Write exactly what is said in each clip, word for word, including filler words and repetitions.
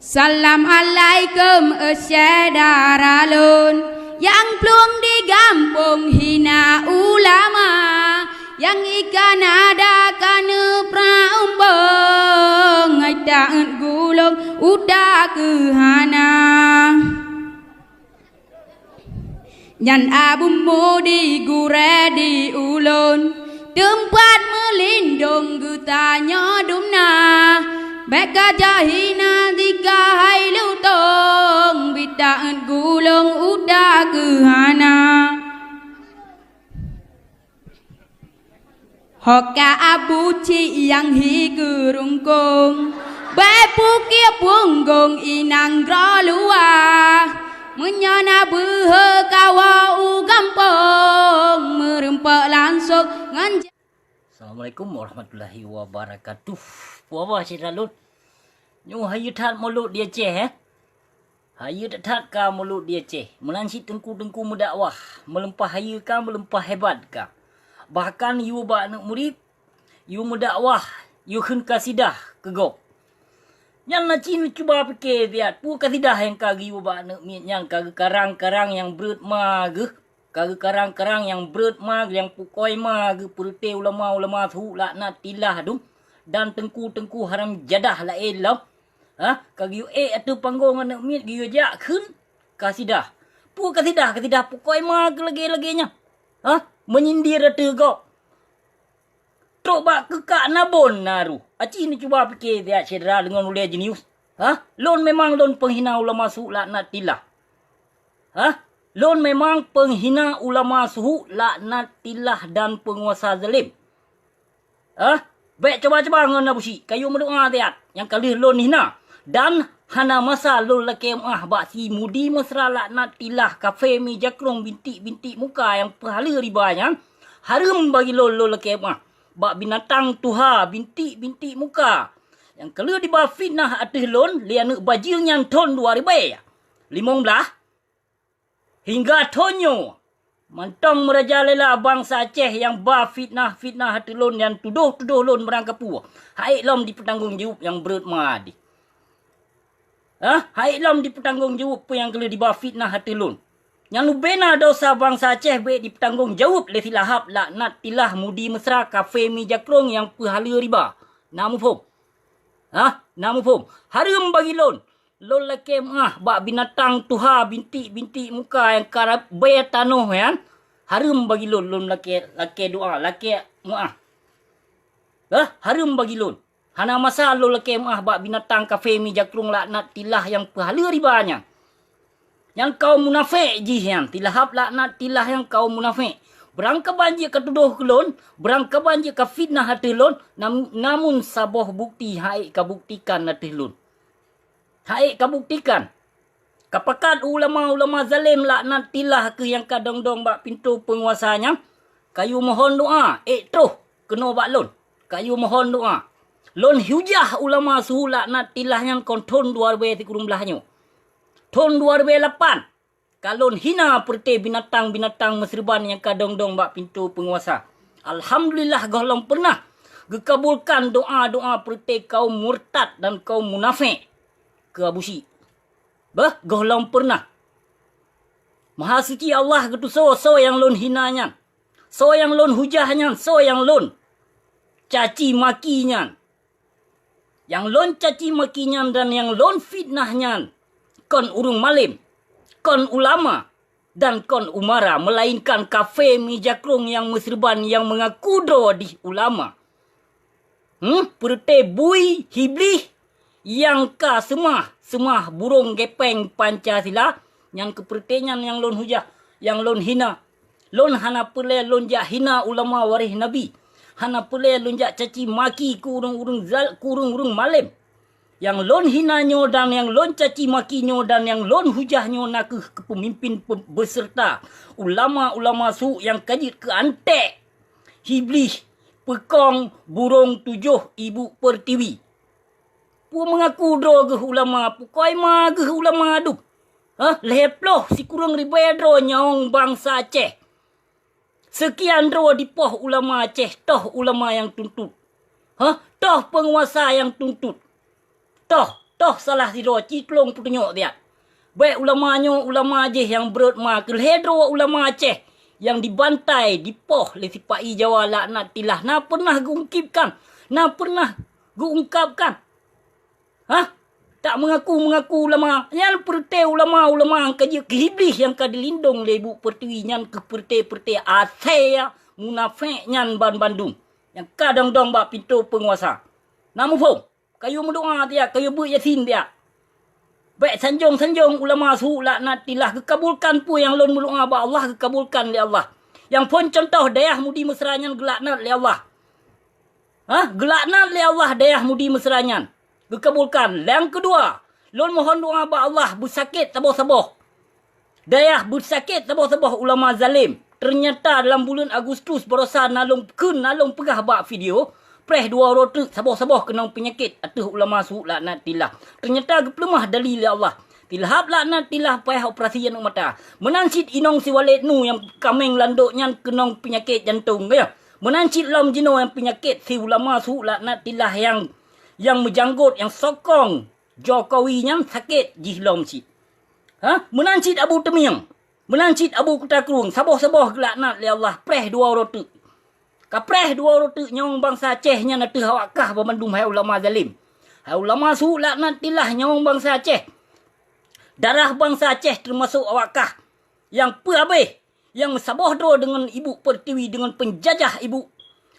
Salam alaikum, eh, syedara lôn, nyang plueng di gampông hina ulama, nyang ikan ada ka neuprah umbông, ngai taeut gulong uda keuhana. Nyan Abu Mudi gurée di ulôn, teumpat meulindong geutanyoe dumna. Bék ka jahina di keuhai lutông, bitaeut gulong uda keuhana. Ho ka Abu Cik nyang hi geurungkông, bék pukiek punggông inang droe luwa. Meunyoe na beuhe kawoe u gampông, meurumpok langsông ngon ja- Assalamualaikum warahmatullahi wabarakatuh. Puah bah syedara lôn. Nyoe hayeue that mulod di Aceh, eh? Hayeue that-that ka mulod di Aceh. Meunan cit teungku-teungku meudakwah, meulimpah hayeue ka, meulimpah hebat ka. Bahkan yue bak aneuk murit, yue meudakwah, yue kheun kasidah keu gob. Nyan na cit neucuba pike siat, peue kasidah nyang ka geuyue bak aneuk miet nyan, ka geukarang-karang nyang breuet ma geuh. Ka geukarang-karang nyang breuet ma, nyang pukoi ma geuh, peureuté ulama-ulama su laknatillah dum, dan teungku-teungku haram jadah laén lom. Ha, ka geuyue ék ateueh panggong aneuk miet, geuyue jak kheun kasidah. Peue kasidah? Kasidah pukoi ma geuh lagée-lagée nyan. Ha, meunyindir ateueh gob. Trok bak keukak na bon na ruh. Aci neucuba pike siat syedara deungon ulée jenius. Ha? Lôn memang lôn peunghina ulama su laknatillah. Ha? Lôn memang peunghina ulama su laknatillah dan peunguasa zalim. Ha? Bék cuba-cuba ngon Abu Syik, kayue meudoá siat nyang ka lheueh lôn hina. Dan hana masa lôn lakée meuáh bak si Mudi Mesra laknatillah, kafé mi jakrong bintik-bintik muka nyang peuhaleue riba nyan. Hareuem bagi lôn lôn lakée meuáh bak binatang tuha bintik-bintik muka nyang ka lheueh jiba fitnah ateueh lôn lé aneuk bajeueng nyan thon dua ribée limong blaih. Hingga thon nyoe, mantong meurajalela bansa Aceh nyang ba fitnah-fitnah ateueh lôn, nyang tudoh-tudoh lôn meurangkapeue, han ék lom jipeutanggong jaweueb nyang breuet ma dih. Hah? Han ék lom jipeutanggong jaweueb peue nyang ka lheueh jiba fitnah ateueh lôn. Nyang leubeh na desya bansa Aceh bék jipeutanggong jaweueb lé si Lahab laknatillah, Mudi Mesra, kafé mi jakrong nyang peuhaleue riba. Na muphom? Hah? Na muphom? Hareuem bagi lôn lôn lakée meuáh bak binatang tuha bintik-bintik muka nyang ka rabée tanoh nyan, hareuem bagi lôn, lôn lakée, lakée doá, lakée meuáh. Hah? Hareuem bagi lôn. Hana masa lôn lakée meuáh bak binatang kafé mi jakrong laknatillah nyang peuhaleue riba nyan. Nyang kaum munafék jih nyan, si Lahab laknatillah nyang kaum munafék. Beurangkaban jih ka tudoh keu lôn, beurangkaban jih ka fitnah ateueh lôn, nam-, namun saboh bukeuti han ék ka buktikan ateueh lôn. Han ék ka buktikan. Ka pakat ulama-ulama zalém laknatillah kheueh nyang ka dong-dong bak pintoe peunguasa nyan, kayue mohon doá, ék troh keunoe bak lôn, kayue mohon doá. Lôn hujah ulama su laknatillah nyan kon thon dua ribée sikureueng blaih nyoe. Thon dua ribée lapan, ka lôn hina peureuté binatang-binatang meuseureuban nyang ka dong-dong bak pintoe peunguasa. Alhamdulillah, gohlom peureunah geukabulkan doá-doá peureuté kaum murtad dan kaum munafék keu Abu Syik. Beuh, gohlom peureunah. Mahasuci Allah geutusoe soe nyang lôn hina nyan, soe nyang lôn hujah nyan, soe nyang lôn caci maki nyan. Nyang lôn caci maki nyan dan nyang lôn fitnah nyan kon ureuëng malém, kon ulama, dan kon umara, meulainkan kafé mi jakrong nyang meuseureuban nyang meungaku droe dih ulama. Hmm, peureuté bui hiblih nyang ka seumah, seumah burông gépéng Pancasila, nyan keuh peureuté nyan nyang lôn hujah, nyang lôn hina. Lôn hana peureulée lôn jak hina ulama waréh Nabi. Hana peureulée lôn jak caci maki keu ureuëng-ureuëng zal-, keu ureuëng-ureuëng malém. Nyang lôn hina nyoe dan nyang lôn caci maki nyoe dan nyang lôn hujah nyoe na kheueh keu peumimpin pe-, beuseureuta ulama-ulama su nyang ka jeuet keu anték hiblih peukong burông tujoh ibu peurtiwi. Peue meungaku droe geuh ulama, pukoi ma geuh ulama dum. Hah, lhée ploh sikureueng ribée droe nyawöng bansa Aceh. Seukian droe dipoh ulama Aceh, toh ulama nyang tuntot. Hah, toh peunguasa nyang tuntot. Toh, Toh salah sidroe, ci tulông peutunyok siat. Bék ulama nyoe ulama jih nyang breuet ma, keu lhée droe ulama Aceh nyang dibantai, dipoh lé sipa-i Jawa laknat tilah, na peureunah geuungkipkan, na peureunah geuungkapkan. Hah? Tak meungaku-meungaku ulama. Nyan peureuté ulama-ulama nyang ka jeuet keu Iblih nyang ka jilindong lé buet peurtiwi nyan keu peureuté-peureuté asée munafék nyan banmandum nyang ka dong-dong bak pintoe peunguasa. Na muphom? Kayue meudoá tiak, kayue beuet Yasin tiak. Bék sanjong-sanjong ulama su laknat tilah, geukabulkan peue nyang lôn meudoá bak Allah, geukabulkan lé Allah. Nyang phon cuntoh dayah Mudi Mesra nyan geulaknat lé Allah. Hah? Geulaknat lé Allah dayah Mudi Mesra nyan. Geukabulkan. Nyang keudua, lôn mohon doá bak Allah beusakét saboh-saboh. Dayah beusakét saboh-saboh ulama zalem. Teunyata dalam buleuen Agustus barosa na lôn kheun, na lôn peugah bak video, preh dua uroe teuk saboh-saboh keunong peunyakét ateueh ulama su laknat tilah. Teunyata geupeuleumah dali lé Allah. Tilhab laknat tilah payah operasi aneuk mata. Meunan cit inong si Waled Nu nyang kaméng landok nyan keunong peunyakét jantong, ya. Meunan cit lom jinoe nyang peunyakét si ulama su laknat tilah nyang, nyang meujanggot, nyang sokong Jokowi nyan sakét jih lom cit. Ha? Meunan cit Abu Teumieng. Meunan cit Abu Kuta Krueng. Saboh-saboh geulaknat lé Allah. Preh dua uroe teuk. Ka preh dua uroe teuk nyawöng bansa Aceh nyan ateueh awak kah banmandum hai ulama zalem. Hai ulama su laknat tilah nyawöng bansa Aceh. Darah bansa Aceh teumasok awak kah nyang peuhabéh, nyang saboh droe deungon ibu peurtiwi, deungon peunjajah ibu,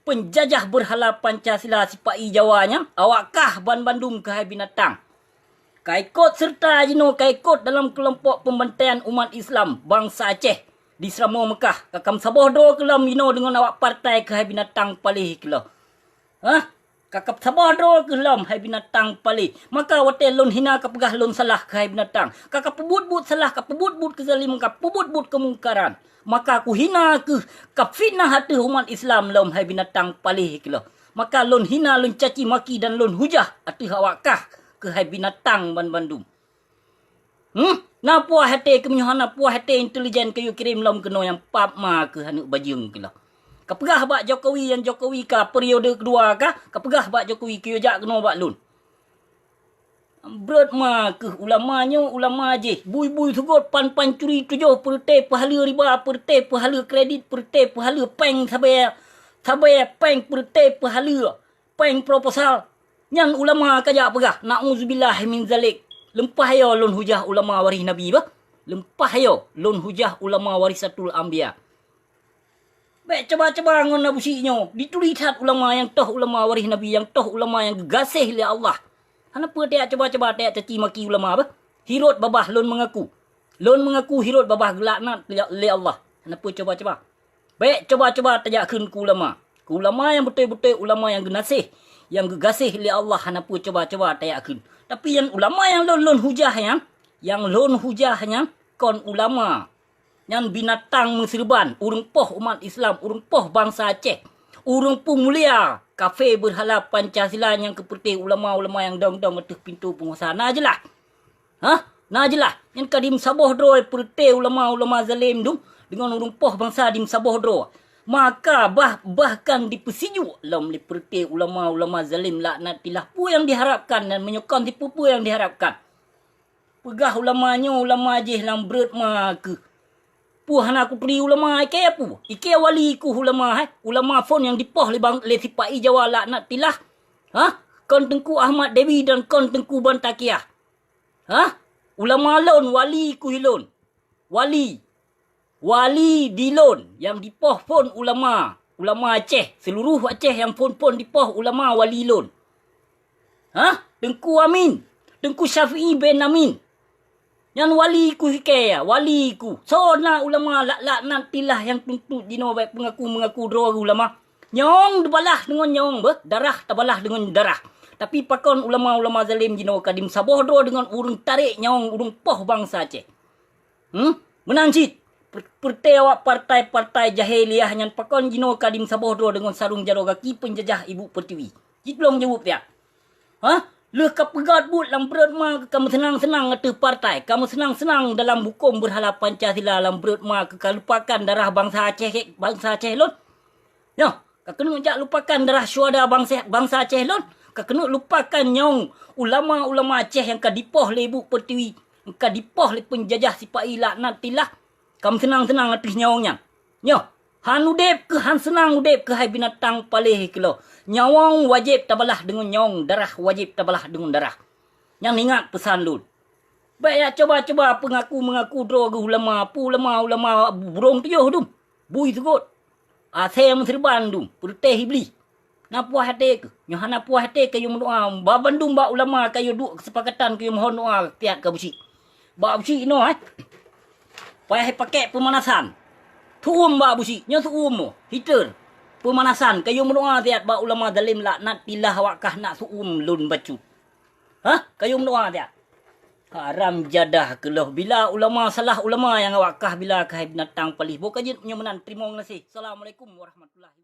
peunjajah beurhala Pancasila sipa-i Jawa nyan, awak kah banmandum keuhai binatang. Ka ikot seureuta jinoe, ka ikot dalam keulompok peubantaian umat Islam bansa Aceh di Seuramoe Meukah. Ka kam saboh droe keulom jinoe deungon awak partai keuhai binatang paléh keulôh. Hah? Ka kap saboh droe keuh lom hai binatang paléh. Maka watée lôn hina kapeugah lôn salah keuhai binatang. Ka kapeubuet buet salah, kapeubuet buet keuzaliman, kapeubuet buet keumungkaran. Maka kuhina keuh, kafitnah ateueh umat Islam lom hai binatang paléh keulôh. Maka lôn hina, lôn caci maki dan lôn hujah ateueh awak kah keuhai binatang banmandum. Hmm? Na puah até keumeunyoe hana puah até intelijen kayue kirém lom keunoe nyang pap ma keuh aneuk bajeueng keulôh. Kapeugah bak Jokowi, nyang Jokowi ka periode keudua ka, kapeugah bak Jokowi kayue jak keunoe bak lôn. Brot ma keuh ulama nyoe, ulama jih. Bui-bui sugot pan-pan curi tujoh, peureuté peuhaleue riba, peureuté peuhaleue kredit, peureuté peuhaleue péng sabe, sabe péng peureuté peuhaleue. Péng proposal. Nyan ulama ka jak peugah, "Na'udzubillah min zalik." Leumpah yo lôn hujah ulama waréh Nabi bah. Leumpah yo lôn hujah ulama warisatul anbiya. Bék cuba-cuba ngon Abu Syik nyoe. Dituri that ulama nyang toh ulama waréh Nabi, nyang toh ulama nyang geugaséh lé Allah. Hana peue tajak cuba-cuba tajak caci maki ulama bah. Hirot babah lôn meungaku. Lôn meungaku hirot babah geulaknat lé Allah. Hana peue cuba-cuba. Bék cuba-cuba tajak kheun keu ulama. Keu ulama nyang beutôi-beutôi, ulama nyang geunaséh, nyang geugaséh lé Allah, hana peue cuba-cuba tajak kheun. Tapi nyang ulama nyang lôn, lôn hujah nyan, nyang lôn hujah nyan kon ulama. Nyan binatang meuseureuban, ureuëng poh umat Islam, ureuëng poh bansa Aceh, ureuëng peumulia kafé beurhala Pancasila nyang keupeureuté ulama-ulama nyang dong-dong ateueh pintoe peunguasa. Na jeulaih? Hah? Na jeulaih, nyan ka dimeusaboh droe peureuté ulama-ulama zalem dum deungon ureuëng poh bansa dimeusaboh droe. Maka bah, bahkan dipeusijok lom lé peureuté ulama-ulama zalem laknatillah. Peue nyang diharapkan dan meunyoe kon tipu peue nyang diharapkan? Peugah ulama nyoe ulama jih lam brot ma keuh. Peue hana kuturi ulama, ikei peue? Ikei wali keuh ulama, hai? Ulama phon nyang dipoh lé bang, lé sipa-i Jawa laknatillah. Hah? Kon Teungku Ahmad Dewi dan kon Teungku Bantakiah. Hah? Ulama lôn, wali keuh lôn. Wali. Wali di lôn nyang dipoh phon ulama. Ulama Aceh, seuluruh Aceh nyang phon-phon dipoh ulama wali lôn. Hah? Teungku Amin. Teungku Syafi'i bin Amin. Nyan wali keuh ikei, wali keuh. Soe na ulama lak-, laknatillah nyang tuntot jinoe bék peungaku-meungaku droe ulama. Nyawöng tabalah deungon nyawöng beuh, darah tabalah deungon darah. Tapi pakon ulama-ulama zalem jinoe ka dimeusaboh droe deungon ureuëng tarek nyawöng ureuëng poh bansa Aceh? Hmm? Meunan cit, per-, peureuté awak partai-partai jahiliyah nyan pakon jinoe ka dimeusaboh droe deungon sarong jaroe gaki peunjajah ibu peurtiwi? Cit lôn jaweueb siat. Hah? Lheueh ka peugöt buet lam brot ma keuh ka meuseunang-seunang ateueh partai, ka meuseunang-seunang dalam hukôm beurhala Pancasila lam brot ma keuh ka lupakan darah bansa Aceh, bansa Aceh lôn? Nyoe, ka keuneuk jak lupakan darah syuhada bansa, bansa Aceh lôn? Ka keuneuk lupakan nyawöng ulama-ulama Aceh nyang ka dipoh lé buet pertiwi, nyang ka dipoh lé peunjajah sipa-i laknatillah. Ka meuseunang-seunang ateueh nyawöng nyan. Nyoh, han udeb keuh, han seunang udeb keuh hai binatang paléh keulôh. Nyawöng wajéb tabalah deungon nyawöng, darah wajéb tabalah deungon darah. Nyan ingat peusan lôn. Bék jak cuba-cuba peungaku-meungaku droe geuh ulama, peue ulama-ulama burông tujoh dum. Bui seugot. Asée meuseureuban dum, peureuteh Iblih. Na puah até keuh? Nyoe hana puah até kayue meudoá. Ba bandum bak ulama kayue duek keusepakatan kayue mohon doá tiat keu Abusyik. Bak Abusyik inoe, eh. Payah pakèk peumanasan. Su'um bak Abusyik, nyoe su'um mo, heater. Peumanasan, kayue meudoá tiat bak ulama zalem laknatillah awak kah nak su'um lôn bacut. Hah? Kayue meudoá tiat. Haram jadah keulôh bila ulama salah ulama nyang awak kah bila kah hai binatang paléh. Boh ka jeuet nyoe meunan. Teurimong gaséh. Assalamualaikum warahmatullahi